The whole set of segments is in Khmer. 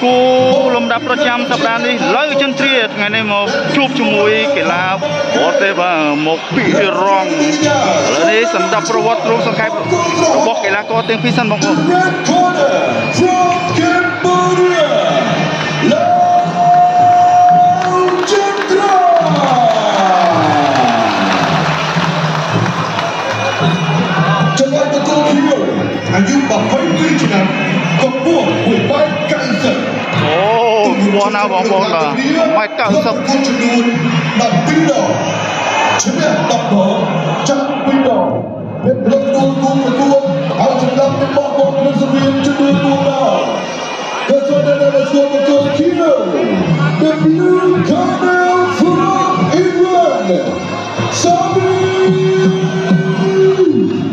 គូលំដាប់ប្រចាំសប្តាហ៍នេះលើចន្ទ្រាថ្ងៃនេះមកជួបជាមួយកីឡាបរទេសបាទមកពីអ៊ីរ៉ង់ឥឡូវនេះសម្រាប់ប្រវត្តិរូបសង្ខេបរបស់កីឡាករទាំងពីរសិនបងប្អូន Red corner from Cambodia, Lao Chandra. ចង្វាក់តកូខៀវអាយុ22ឆ្នាំកម្ពស់1ម៉ែត្រ90 អូខ្ពស់ណាស់បងប្អូនបាទ1ម៉ែត្រ90 ចំនួន12ដងឈ្នះ10ដងចាក់2ដងមានផ្លូវដួលគូប្រកួតហើយសម្រាប់នឹងបោះបង់ក្នុងសង្វៀនចំនួន4ដងក៏សូមណែនាំស្គាល់បង្គោលខៀវ The blue corner from Iran, Sami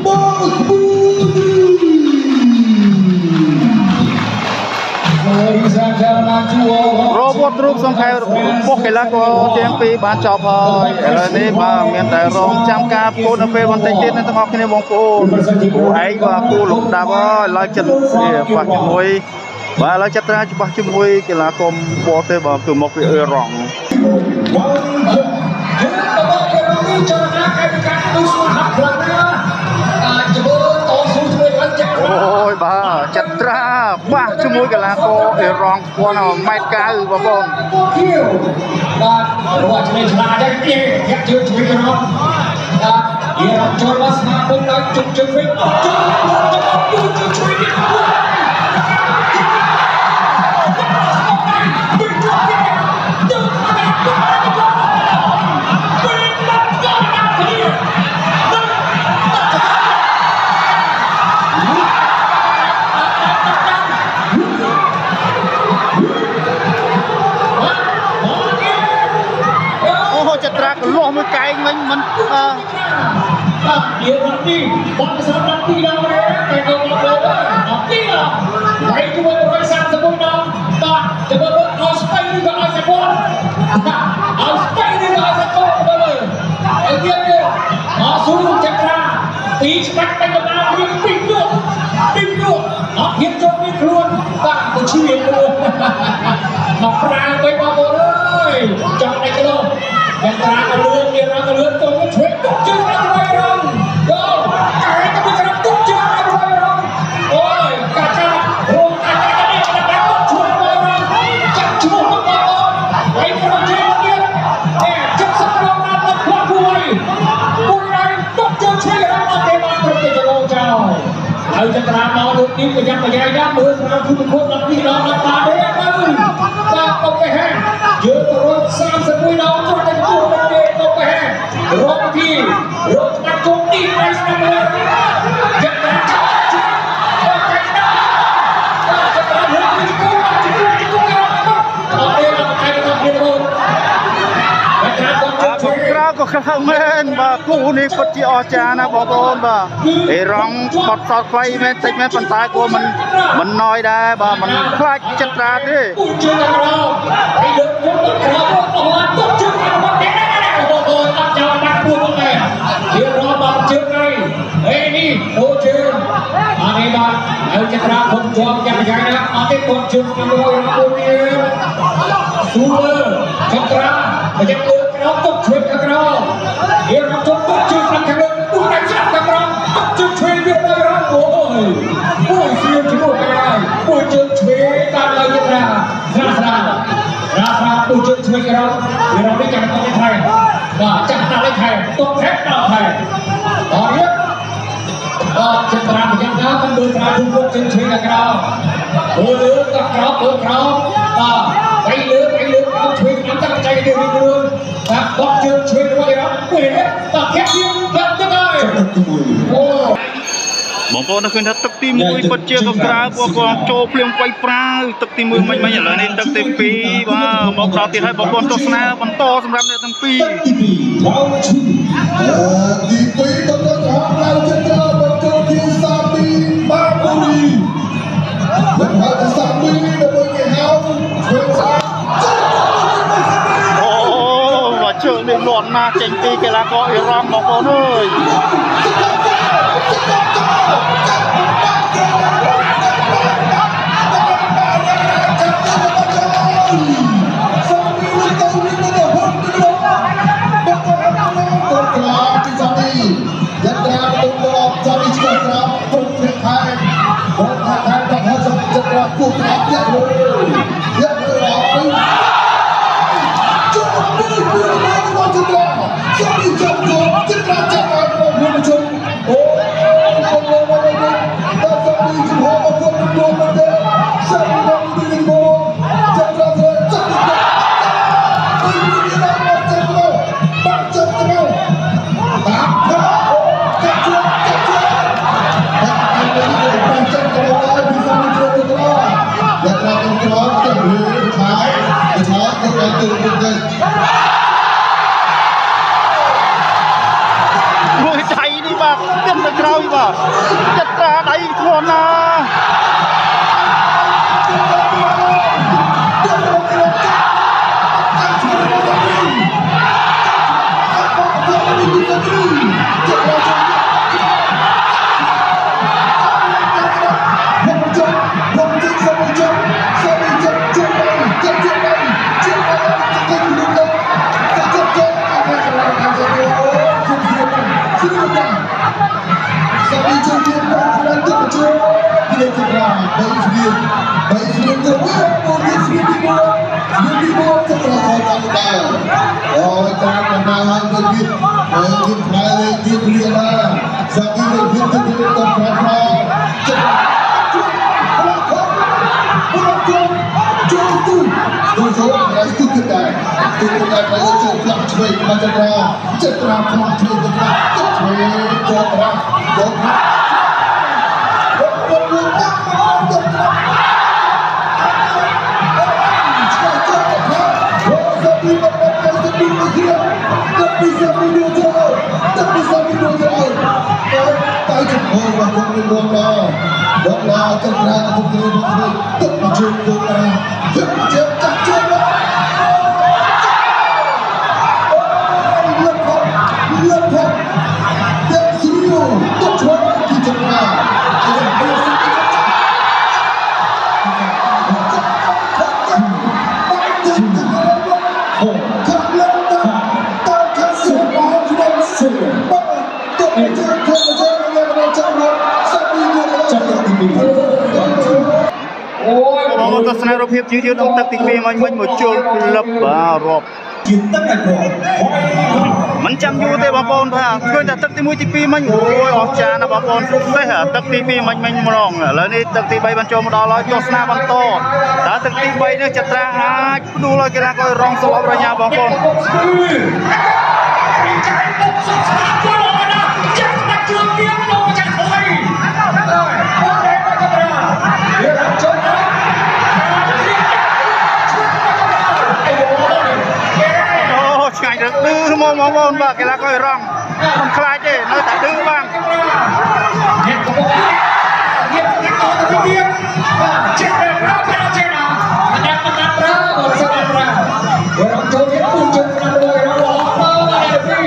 Mahmoudi. Ladies and gentlemen, to all របត់រូបសង្ខេបរបស់កីឡាករទាំងពីរបានចប់ហើយឥឡូវនេះបាទមានតែរងចាំការប្រកួតនៅពេលបន្តិចទៀតនេះទាំងអស់គ្នាបងប្អូនគូឯងបាទគូលំដាប់ហើយឡើយចិត្តនេះប៉ះជាមួយបាទឥឡូវចិត្តត្រាច្បាស់ជាមួយកីឡាករបរទេសបាទគឺមកពីអ៊ីរ៉ង់ យើងរបស់គេនេះចលនាកាយវិការដូចស្មារតីខ្លាំងណាស់អាចធ្វើតស៊ូជាមួយឡើងចាក់ អូយបាទចិត្តត្រាប៉ះជាមួយកីឡាករអ៊ីរ៉ង់ខ្ពស់ណាស់1ម៉ែត្រ9បងប្អូន គូខៀវបាទរបស់ឆ្លេឆ្លាតដែរគេធាក់ជើងជួយក្រោមបាទយករំចូលមកស្មារតីដល់ជុកជើងវិញអត់ជើងជើងជើងជួយទៀត អូចត្រាកលាស់មួយកែងមិញមិនអឺ បាទយើងរត់ទីបងផ្សំដល់ទីដល់ទេតែក៏មកលើដល់ទីដល់ហើយជាមួយ131ដងបាទចាំមើលឲ្យស្បៃឬក៏ឲ្យសាពតឲ្យស្បៃឬក៏ឲ្យសាពតមើលឲ្យទៀតទៀតអស៊ូចក្រាពីស្បាច់បាញ់ដំណើរគ្នាពីរពីរអត់ហ៊ានចូលមានខ្លួនបាទទៅឈៀខ្លួនមកប្រាទៅបងប្អូនអើយចង់ដាច់ក្លោចក្រាក៏លឿនមានរងក៏លឿនទៅជួយទុកជើងដល់ទៅរងយកកែទៅក្រទុកជើងដល់ទៅរងអូយកាចារងកាចានេះដល់ទុកជួយទៅរងចាប់ឈ្មោះបងប្អូនហើយប្រជើងទៀតតែ70រងដល់ទៅផ្លាស់ពួយពួយដល់ទុកជើងជួយរងអត់ទេបានគ្រប់ទៅចោលចោលហើយចក្រាមកលោកនេះប្រយ័ត្នប្រយែងណាមើលស្រាវគឺប្រកួត12ដងអត់បានទេទៅបាទកុំទៅហាយើង131ដងគាត់ទៅទទួលបានទេកុំទៅហារកទីរកច្បាច់ជុំទី3ឆ្នាំលើចក្រាចាប់ជួយដល់តែដល់បាទចក្រាលើកទីគូបាទជង្គជង្គគេអត់ទេអត់តែទៅគ្នារហូតចក្រាគាត់ បាទក៏ក្រៅក៏ក្រៅមែនបាទគូនេះពិតជាអស្ចារ្យណាស់បងប្អូនបាទអ៊ីរ៉ង់ផុតសោតខ្លីមែនតិចមែនប៉ុន្តែគួរមិនមិនណយដែរបាទមិនខ្លាចចិត្តត្រាទេ ពូជើងក្រោមហើយលើកជើងក្រោមអស់ទុកជើងក្រោមនេះបងប្អូនអត់ចោលបាត់ពួនមកដែររៀបរាប់បាត់ជើងហើយហេនេះដូរជើងអត់ទេបាទហើយចក្រាភពជាប់យ៉ាងយ៉ាងណាអត់ទេគាត់ជើងស្នាមរយមួយទៀតស៊ូមើចក្រាប្រយ័ត្នលើក្រោមទុកជួយខាងក្រោមរៀបរាប់ជុំទុកជើងស្នាមខាងលើទុកដៃស្នាមខាងក្រោមទុកជើងឆ្វេងវាដល់រងអូយអូយស្រៀមជាមួយហើយមួយជើងឆ្វេងតាមលើចក្រាស្រាស្រាស្រាស្រាមួយជើងឆ្វេងរងវារងនេះចាំតថែបាទចាំដាក់លេខថែទុកថែដល់ថែអត់ទៀតបាទចក្រាប្រយ័ត្នណាកុំមើលស្រាជុំជើងឆ្វេងខាងក្រោមមើលលើក៏ក្រោមមើលក្រោមបាទដៃលើដៃលើក្រោមឆ្វេងស្ដាំតាំងចៃទៅវិញខ្លួនបាទបត់ជើងឆ្វេងរបស់អ៊ីរ៉ង់មួយនេះបាទធាក់ទៀតបាទទៅហើយអូ បងប្អូននៅឃើញថាទឹកទី1ពិតជាក៏ក្រៅពួកគាត់ចូលភ្លាមវាយប្រាវទឹកទី1មិញមិញឥឡូវនេះទឹកទី2បាទមកដល់ទៀតហើយបងប្អូនទស្សនាបន្តសម្រាប់អ្នកទាំងពីរ ទឹកទី2 round 2ទី2បង្គោលក្រហមឡៅចន្ទ្រាបង្គោលខៀវសាមីបាបូរីមិនហៅថាសាមីដើម្បីគេហៅធ្វើសា អូបាទជើងនេះលន់ណាស់ចេញពីកីឡាករអ៊ីរ៉ង់បងប្អូនអើយ ច ត្រាពួកត្រាយ៉ាក់យ៉ាក់ទៅចូលមួយមួយរបស់ចន្ទ្រាសូមចាំចូលចន្ទ្រាចាំឲ្យរបស់មួយជុំអូកុំលោមកវិញដល់សូមជំហររបស់គាត់ទទួលមកទេសូមមកទីនេះមកចន្ទ្រាត្រូវចាប់ទៅទីនេះដល់ចន្ទ្រាបាក់ចន្ទ្រាបាក់ចាប់ជួចាប់ជួបាក់ទៅនេះបាក់ចន្ទ្រាឲ្យពីសូមចូលទៅក្រយ៉ាត្រាទៅក្រទៅឆាយឆាយទៅទៅទៅ មួយដៃនេះបាទទៀតទៅក្រោយបាទចិត្តត្រាដៃធ្ងន់ណា បងទស្សនារូបភាពយឺតៗក្នុងទឹកទី2មិញមកជុលក្លឹបបាទរាប់ ជាទឹកឲ្យគាត់ មិនចាំយូរទេបងប្អូនថាឃើញតែទឹកទី1ទី2មិញអូយអស្ចារ្យណាស់បងប្អូនសេះទឹកទី2មិញមិញម្ដងឥឡូវនេះទឹកទី3បានចូលមកដល់ហើយទស្សនាបន្តតើទឹកទី3នេះចត្រាអាចផ្ដួលឲ្យកីឡាកររងស្លាប់រញ្ញាបងប្អូន ចាញ់ពុកសុខស្អាតចូលមកណាចាក់ដាក់ជឿទៀតលោកចាក់ថយអូយអូយចត្រាយកចូលហើយ អូឆ្ងាញ់រឹកឌឺហ្មងបងប្អូនបាទកីឡាកររងមិនខ្លាចទេនៅតែឌឺបាន អ្នកកំពុងអ្នកអ្នកតទៅទៀតបាទចេះតែប្រើប្រាស់ចេះណាអ្នកមិនណាប្រើបើសិនតែប្រើរងចូលទៀតពូជើងស្ដាប់ដោយរងអត់មើលបាទពី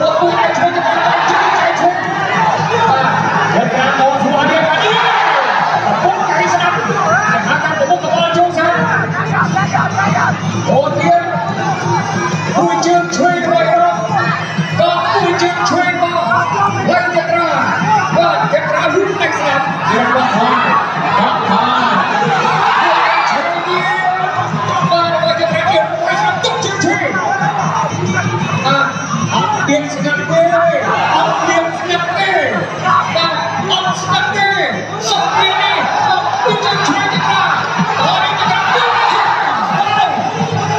ពូពូឯជួយទៅជួយជួយជួយបាទអ្នកតាមមកធ្វើនេះបាទពូកៃស្ដាប់តែថាតាមមុខកបលចូលសាអូទៀតមួយជើងឆ្វេងរួយរកក៏មួយជើងឆ្វេងមកហើយចត្រាបាទចត្រាលុបតែស្ដាប់របស់ថយដល់ថយឆ្វេងទៀតបាទរបស់ចត្រាទៀតមួយស្ដាប់ទុកជើងឆ្វេងបាទអត់ទៀតស្ងាត់ទេអត់ទៀតស្ងាត់ទេបាទអត់ស្ងាត់ទេសុខទៀតនេះបាទមួយជើងឆ្វេងចត្រាហើយចត្រាទុកជើង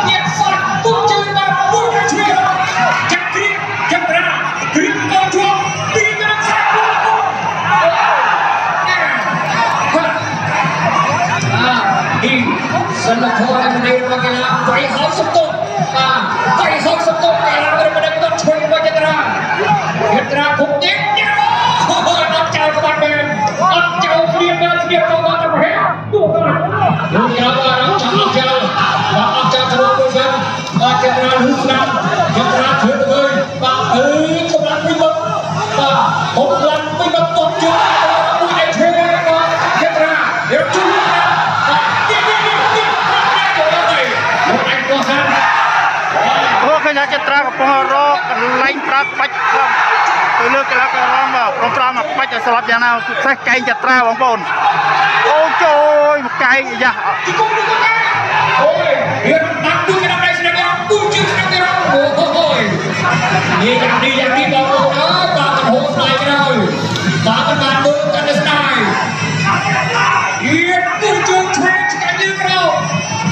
ញាក់សាច់ទុកជើងបាទមួយជើងឆ្វេងចាក់គ្រៀបចត្រាគ្រៀបកជាប់ទីទៅនឹងសាច់ពួកនេះសិលធម៌នៃរបស់កីឡាវាយហើយសុំទោសបាទវាយហើយសុំទោសកីឡារបស់ដឹកនាំឆ្វេងរបស់ចត្រាចត្រាគុកទៀតអូអត់ចោលក្បាត់មែនអត់ចោលគ្នាមែនគ្នាទៅមកទៅប្រហែលទូទៅលោកក្រៅបាទអត់ចោលចោលបាទអត់ចោលទៅមួយសិនបាទចត្រាលូស្ដាំចត្រាធ្វើទៅបាទអឺកម្លាំងពីមុខបាទកម្លាំងពីមុខតបជើងមួយឯឆ្វេងបាទចត្រាយកជួយ អូឃើញថាចត្រាកំពុងរកកន្លែងប្រើក្បាច់ខ្លងទៅលើកីឡាកររងបាទព្រមប្រើមកក្បាច់ឲ្យស្លាប់យ៉ាងណាពិសេសកែងចត្រាបងប្អូនអូ ចូលមកកែងអាយ៉ា ជង្គង់ឬក៏កែងអូយវាបាក់ទូកណ្ដាលដៃស្នាមទូជើងស្នាមទៀតអូយនេះយ៉ាងនេះយ៉ាងនេះបងប្អូនអើយបាទចំហស្ដាយក្រោយបាទមិនបានមើលកាន់តែស្ដាយយៀតទូជើងឆ្វេងឆ្កាញ់លើក្រោម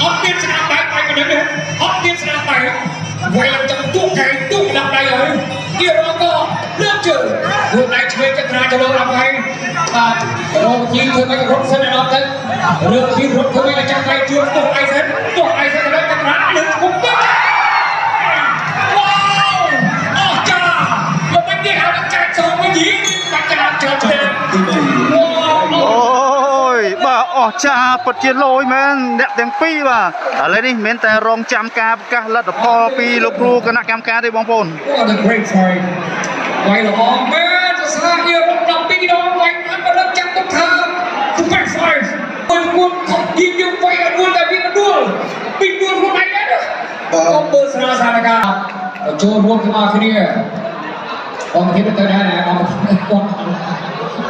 អត់មានស្នាមបែកបែកកណ្ដឹងអត់មានស្នាមបែកវាយឡើងចំទូកែងទូកណ្ដាលដៃហើយទៀតរងក៏លើកជើងរួចដៃឆ្វេងចត្រាចលោដល់ហើយបាទរកជីធ្វើមិនរត់សិនដល់ទៅរើកជីរត់ធ្វើមិនចាំដៃជួនទោះដៃសិនទោះដៃសិនដល់ចត្រាលើកគុំទៅវ៉ាវអស្ចារ្យលោកមិនទៀតឲ្យចែកសងវិញយីបាច់ច្រាច្រើនទេវ៉ាវ អូយបាទអស្ចារ្យពិតជាលយមែនអ្នកទាំងពីរបាទឥឡូវនេះមិនមែនតែរងចាំការប្រកាសលទ្ធផលពីលោកគ្រូគណៈកម្មការទេបងប្អូន What a great fight វាយល្អមែនសរសើរជា12ដងវាយបានបើលើកចាំទុកថា the best fight មួយគួនខំយីយើងវាយឲ្យដួលតែវាមិនដួលពីដួលខ្លួនឯងដែរកុំមើលស្រាលស្ថានភាពចូលរួមទាំងអស់គ្នាបងទៀតទៅដែរណាបងគាត់គាត់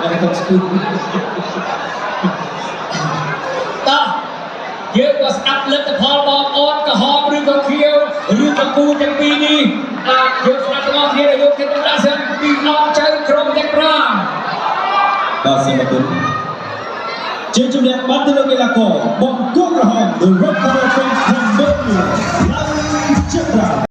គាត់ស្គូតោះយើងក៏ស្ដាប់លទ្ធផលបងប្អូនក្រហមឬក៏ខៀវឬក៏គូទាំងពីរនេះបាទយើងស្ដាប់ទាំងអស់គ្នាយកចិត្តទុកដាក់សិនពីអង្គចៅក្រុមទាំង5 បាទសូមអរគុណជាជំនះបាត់ទៅលើកីឡាករបង្គោលក្រហម The Red Color from Cambodia ឡើងចត្រា។